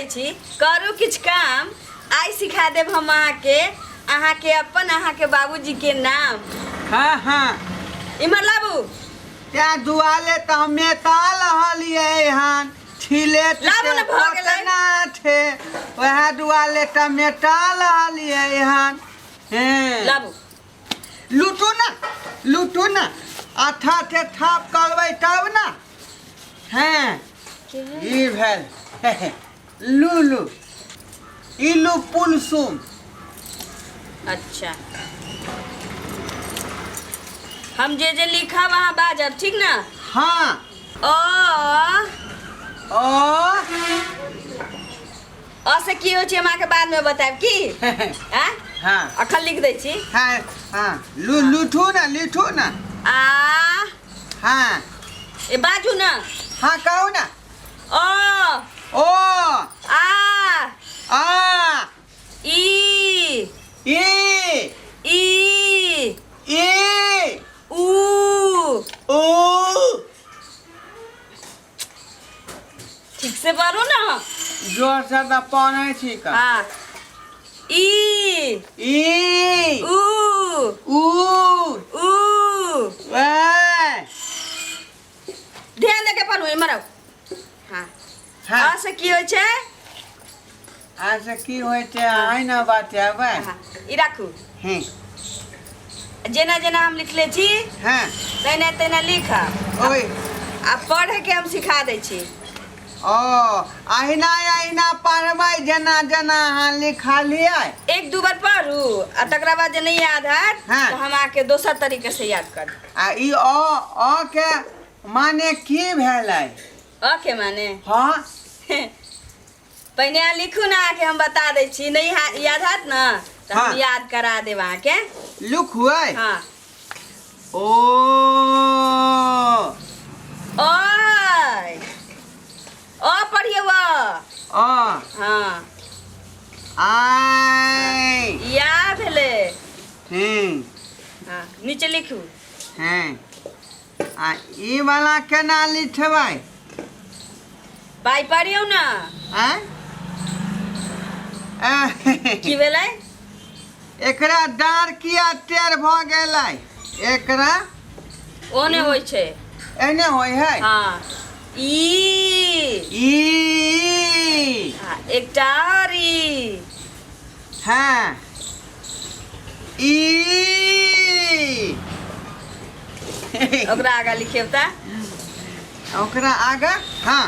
दै छी। करू किछु काम, आइ सिखा देब हम अहाँके, अहाँके अपन अहाँके बाबूजी के नाम। हाँ हाँ। इम्हर लाबू। तें दुआले तऽ हम मेता रहलियै हन छिले। लाबू ने, भऽ गेलै। केतना छे वएह दुआले तऽ मेटा रहलियै हन। हें। लाबू। लूटू ना, लूटू ना, आथा के थाप करबै तब ना। हैं, ई भेल लूलू, इलू पुलसुम। अच्छा, हम जे जे लिखब अहाँ बाजब, ठीक ना? हाँ। अ। अ। अ से की होइ छै, हम अहाँके बादमे बतायब की आ। हाँ। अखन लिख दै छी। हाँ हाँ, लू लूठू ना, लिठू ना। आ। हाँ। ए, बाजू ना। हाँ, कहू ना। अ। ओ। आ। आ। ई। ई। ई। ई। उ। उ। ठीक से पढ़ू ना। जोर से तऽ पढ़ै छी का। हाँ, ई। ई। उ। उ। उ। ए। ध्यान दे के पढ़ू, इम्हर आउ। हाँ। हाँ। अ से की होइ छै? आ से की होइ छै, आइ ना बतेबै। हाँ, ई राखू। हँ। जेना जेना हम लिखले छी, तहिना तहिना लिख। ओए। आ पढ़े के हम सिखा दै छी। ओ अहिना अहिना पढ़बै जेना जेना अहाँ लिखलियै। एक दू बार पढ़ू आ तकरा बाद जे नहि याद हैत, तऽ हम अहाँके दोसर तरीके से याद कर। आ ई अ, अ के माने की भेलै? अ के माने? हाँ। पहिने अहाँ लिखू ने, अहाँके हम बता दै छी। नहि याद हैत ने तऽ हम याद करा देब अहाँके। लिखुए? हाँ। ओ। ओय, अ पढ़ियौ, अ। अ। हाँ। आइ। या भेलै। हम्म। हाँ, नीचे लिखू। हँ, आ ई वाला केना लिखबै? पाइ पढ़ियौ ने। आँय? की भेलै? एकरा डाँड़ किया टेढ़ भऽ गेलै एकरा? ओने होइ छै। एने होइ है? हाँ, ई। ई। हाँ, एकटा और ई। हाँ, ई। ओकरा आगा लिखियौ तऽ। ओकरा आगा? हाँ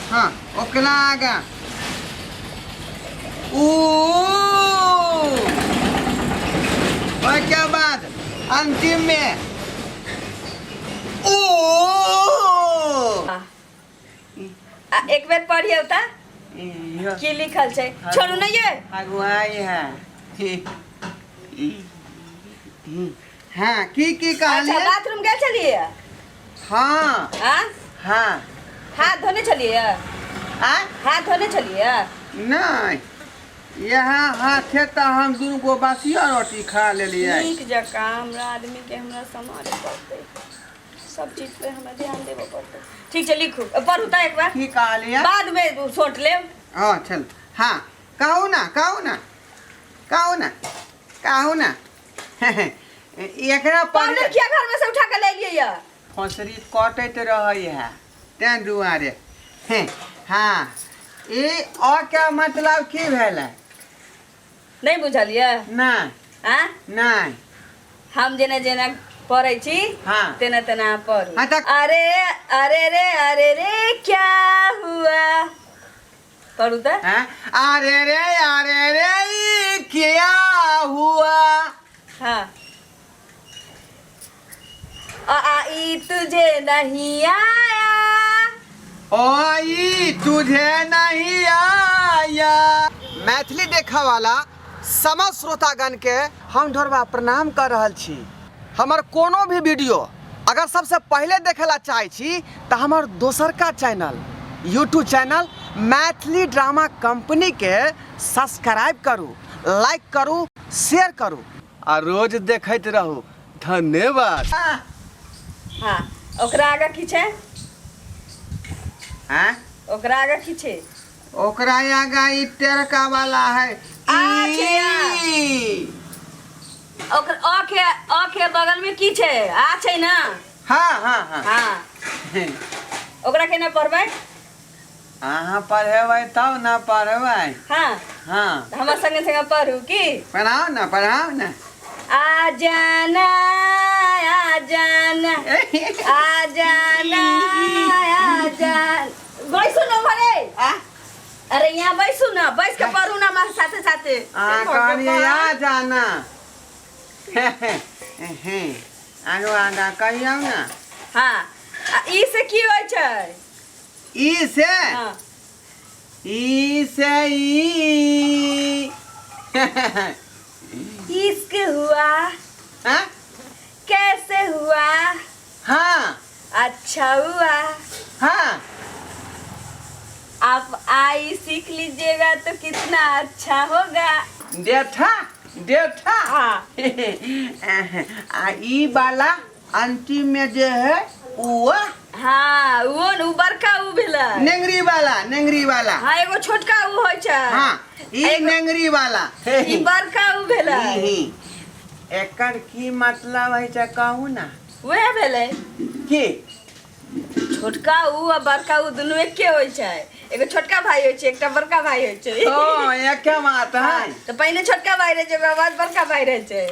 हाँ, ओकरा आगा ऊ। ओहिके बाद अंतिम में ऊ। आ एक बेर पढ़ियौ तऽ, की लिखल छै? छोड़ू नहि ये। अगुआई है। हाँ, की की कहलियै? अच्छा, बाथरूम गेल छलियै? हाँ। आ? हाँ। हाथ धोने छलियै? आ? हाथ धोने छलियै? नहि, यहाँ हाथे तऽ हम दुनू गो बासिया रोटी खा लेलियै। नीक जकाँ हमरा आदमी के हमरा सम्हारे पड़तै, सब चीज पे हमरा ध्यान देबऽ पड़तै। ठीक छै, लिखू, पढ़ू तऽ एक बार। की कहलियै? बाद में सोच लेब। हाँ, चल, हाँ, कहू ना, कहू ना, कहू ना, कहू ना। एकरा पाउडर किया घर में से उठा के ले लिए या? फसरी कटैत रहै है तें दुआरे। हाँ, ई अ के मतलब की भेलै? नहीं बुझलियै? नहि। आ? नहि। हम जेना जेना पढ़ै छी, तेना तेना अहाँ पढ़ू। हाँ, तऽ अरे अरे रे, अरे रे, क्या हुआ? पढ़ू तऽ। हाँ? अरे रे, अरे रे, ई क्या हुआ? हाँ। अ आ ई तुझे नहीं आया। ओ ई तुझे नहीं आया। मैथिली देखऽ वाला समस्त श्रोतागण के हम ढोरबा प्रणाम कर रहल छी। हमर कोनो भी वीडियो अगर सबसे पहिले देखे ला चाहे छी तऽ हमर दोसरका channel YouTube channel Maithili drama company के सब्सक्राइब करू, लाइक करू, शेयर करू आ रोज देखैत रहू। धन्यवाद। हाँ, ओकरा आगा की छै? हाँ? ओकरा आगा की छै? ओकरा आगा ई टेरका वाला है। आ छै आ। ई। ओकर अ के, अ के बगल में की छै? आ छै ना? हाँ हाँ हाँ। हाँ, ओकरा केना पढ़बै? अहाँ पढ़ेबै तब ना पढ़बै। हाँ। हाँ। तऽ हमर संगे संगे पढ़ू की? पढ़ाउ ने, पढ़ाउ ने। आ जाना, आ जाना, आ जाना, आ जाना। बैसू न भरे। आ। अरे यहाँ बैसू न, बैस के पढ़ू न हमारे साथे साथे। आ कहलियै आ जाना। आरो आगा कहियौ ने। हाँ, आ ई से की होइ छै? ई से? हाँ। ई से ई। इश्क हुआ। हाँ? कैसे हुआ? हाँ। अच्छा हुआ। हाँ। आप आई सीख लीजिएगा तो कितना अच्छा होगा। देखा देखा। हाँ। आ ई वाला अंतिम में जे है वो? हाँ, वो न, उ बड़का उ भेलै। नेंगरी वाला, नेंगरी वाला। हाँ, एगो छोटका उ होइ छै। हाँ, ई एगो- नेंगरी वाला। ई बड़का उ भेलै। ई, ई। एकर की मतलब है छै कहू ना। वएह भेलै। की? छोटका उ आ बड़का उ दुनू एके होइ छै। एगो छोटका भाई होइ छै, एकटा बड़का भाई होइ छै। ओ एके बात है। हाँ, तऽ पहिने छोटका भाई रहै छै, ओकरा बाद बड़का भाई रहै छै।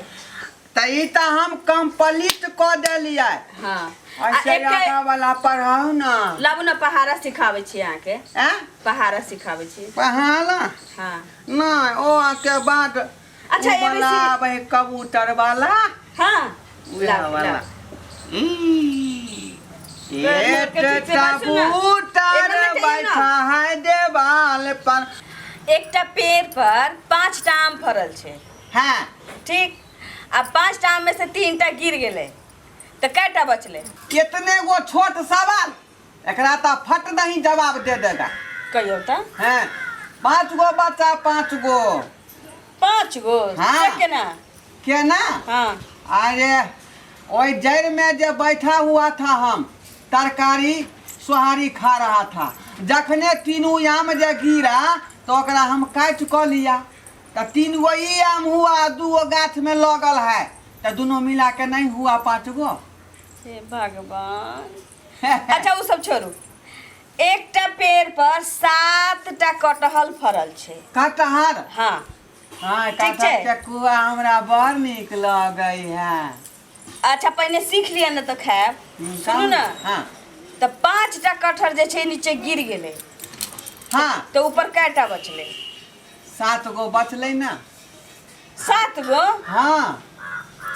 तऽ ई तऽ हम कंप्लीट कऽ देलियै। हाँ, आ ऐसे एके आगा वाला पढ़ाउ ना। लाबू ने, पहाड़ा सिखाबै छी अहाँके। ऐं? पहाड़ा सिखाबै छी। पहाड़ा? हाँ। नहि, ओ के बाद। अच्छा, ओ वाला ABC आबै है, कबूतर वाला। हाँ। उएह लाबू, वाला। लाबू। ई, एक एक ठीक से बाजू ना। कबूतर एक मिनट चाहिए ना। बैठा है देवाल पर। एकटा पेड़ पर 5टा आम फड़ल छै। हाँ। ठीक, आ 5टा आम में से 3टा गिर गेलै तऽ कएटा बचलै? इतने गो छोट सवाल, एकरा तऽ फट नहीं जवाब दे देगा। कहियौ तऽ। हैं, 5 गो बच्चा, 5 गो। 5 गो? हाँ। से केना? केना? हाँ। अरे ओहि जड़ में जे बैठा हुआ था, हम तरकारी सोहारी खा रहा था, जखने तीनू आम जे गिरा तो ओकरा हम काटि कऽ लिया, तऽ 3 गो ई आम हुआ, 2 गो गाछ में लगल है, तऽ दुनू मिला के नहीं हुआ 5 गो? हे भगवान। अच्छा, ओ सब छोड़ू। एकटा पेड़ पर 7टा कटहल फड़ल छै। कटहर? हाँ। हाँ। ठीक छै। कटहर के कुआ हमरा बड़ नीक लगै है। अच्छा, पहिने सीख लिअ ने तऽ खायब। सुनू ने। हाँ। तऽ 5टा कटहर जे छै नीचे गिर गेलै। हाँ। तऽ ऊपर कएटा बचलै? 7 गो बचलै ने। 7 गो? हाँ।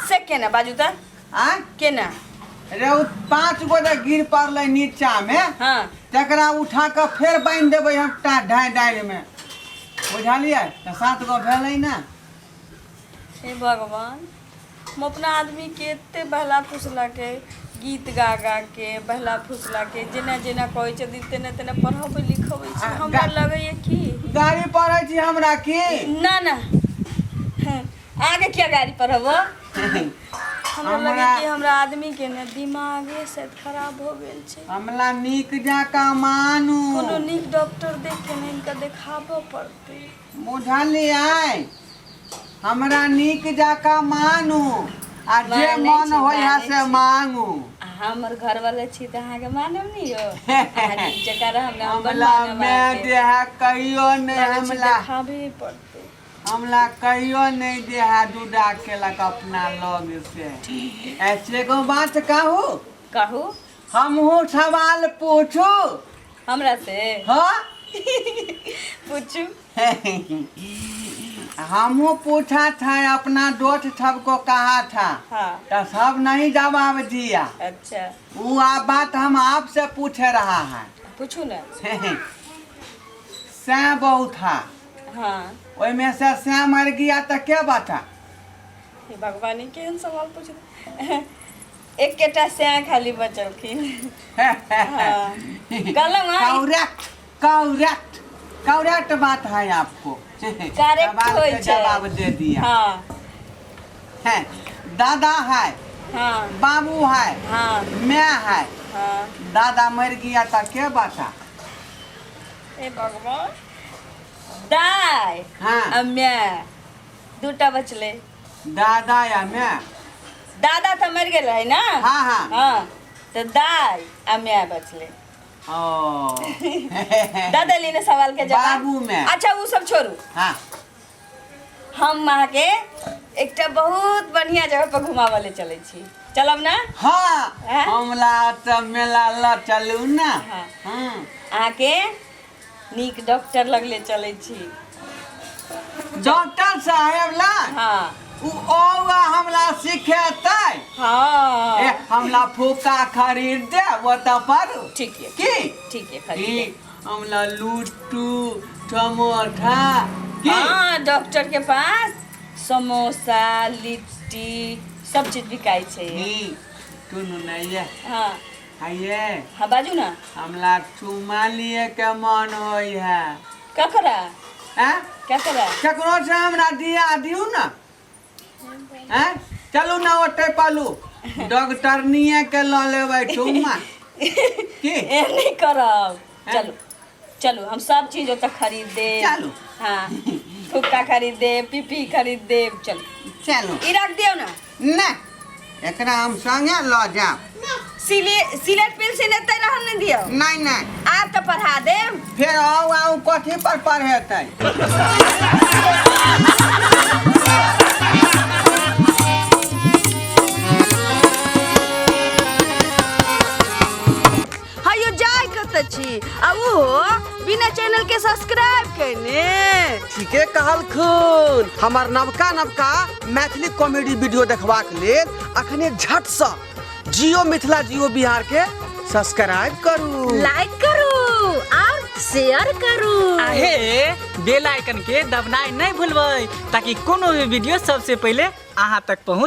से केना बाजू तऽ? आँय? केना? रे, ओ 5 गो जे गिर पड़लै नीचा में, हाँ, तकरा उठा कऽ फेर बान्हि देबै हम टा ढाइ डारि में, बुझलियै? तऽ 7 गो भेलै ने। हे भगवान, हम अपना आदमी के एते बहला फुसला के, गीत गा गा के बहला फुसला के, जेना जेना कहै छथिन तेना तेना पढ़बै लिखबै छी। आ, हमरा लगैया की गाड़ी पढ़ै छी हमरा की? ना ना, आगे किया गाड़ी पढ़बो? हमरा हमरा- लगे कि हमरा आदमी के ने दिमागे शायद खराब हो गेल छै। हमरा नीक जकाँ मानू। कोनो नीक डॉक्टर देख के ने इनका देखाबऽ पड़तै। बुझलियै? हमरा नीक जकाँ मानू आ जे मानै मन छी, होइ है मानै से छी। मांगू। अहाँ हमर घर वाला छी तऽ अहाँके मानब नहि यौ? अहाँ नीक जकाँ रहब ने, हम बड़ हमरा मानब मैं अहाँके। जे है कहियो नहि लगै छै हमरा देखाबे पड़तै। हमरा कहियो नहि जे है जुदा केलक अपना लग से। ऐसे एगो बात कहू? कहू। हमहूँ सवाल पूछू? हमरा से? हाँ। पूछू। हमहूँ पूछा था, अपना दोस्त सबको कहा था। हाँ। तो सब नहीं जवाब दिया। अच्छा। वो आ बात हम आपसे पूछे रहा है। पूछू ने। सै बहुत था। हाँ। ओहिमे से सै मर गया तो के बचा? हे भगवान, ई केहन सवाल पूछ? एकेटा सैं खाली बचलखिन। हाँ। कहलहुँ हाँ। करेक्ट, करेक्ट, करेक्ट बात है आपको। करेक्ट सवाल होइ के छै। जवाब दे दिया। हाँ। है, दादा है, हाँ, बाबू है, हाँ, मैं है, हाँ, दादा मर गया तो के बचा? हे भगवान। दाय हाँ। आ my दूटा बचलै। दादा या माय। दादा तऽ मरि गेल रहै ना? हाँ, हाँ। हाँ, तऽ दाय आ my बचलै। ओ दऽ देली ने सवाल के जवाब? बाबू माय। अच्छा, ओ सब छोड़ू। हाँ। हम अहाँके एकटा बहुत बढ़िया जगह पर घुमाबऽ ले चलै छी, चलब ना? हाँ। हैं? हमरा तऽ मेला लऽ चलू ना। हाँ। हाँ। अहाँके नीक डॉक्टर लग ले चलै छी। डॉक्टर साहेब ला? हाँ। उ औवा हमरा सिखेतै? हाँ। ए, हमरा फूका खरीद दे ओतऽ पर। ठीक है। की? ठीक है, खरीद की दे। हमरा लुट्टू टमोटा की? हाँ, डॉक्टर के पास समोसा लिट्टी सब चीज बिकाइ छै। की सुनू ने ये। हाँ। आइए। हाँ, बाजू ना। हमरा चुमा लिए के मन होइ है। ककरा? हैं? ककरा? ककरो से हमरा दिया दियौ ना। हैं, चलू ना ओते पालू डॉक्टरनिए के लऽ लेबै चुमा की। ए नहि करब। हैं? चलू चलू, हम सब चीज ओतऽ खरीद देब। चलू। हाँ, फुक्का खरीद देब, पीपी खरीद देब, चलू। चलू। ई रख दियौ ना। नहि, एकरा हम संगे लऽ जायब। सिले सिलेट पेंसिल एतै रहल नहि दियौ। नहि नहि। आब तऽ पढ़ा देब। फेर आउ आउ कथी पर पढ़ेतै? हयो, जाय कतऽ छी आ ओहो बिना चैनल के सब्सक्राइब केने? ठीके कहलखुन। हमर नवका नवका मैथिली कॉमेडी वीडियो देखबाक लेल अखने झटसँ जियो मिथिला जियो बिहार के सब्सक्राइब करू, लाइक करू और शेयर करू। आहे बेल आइकन के दबनाइ नहि भूलबै, ताकि कोनो भी वीडियो सबसे पहिले अहाँ तक पहुँच।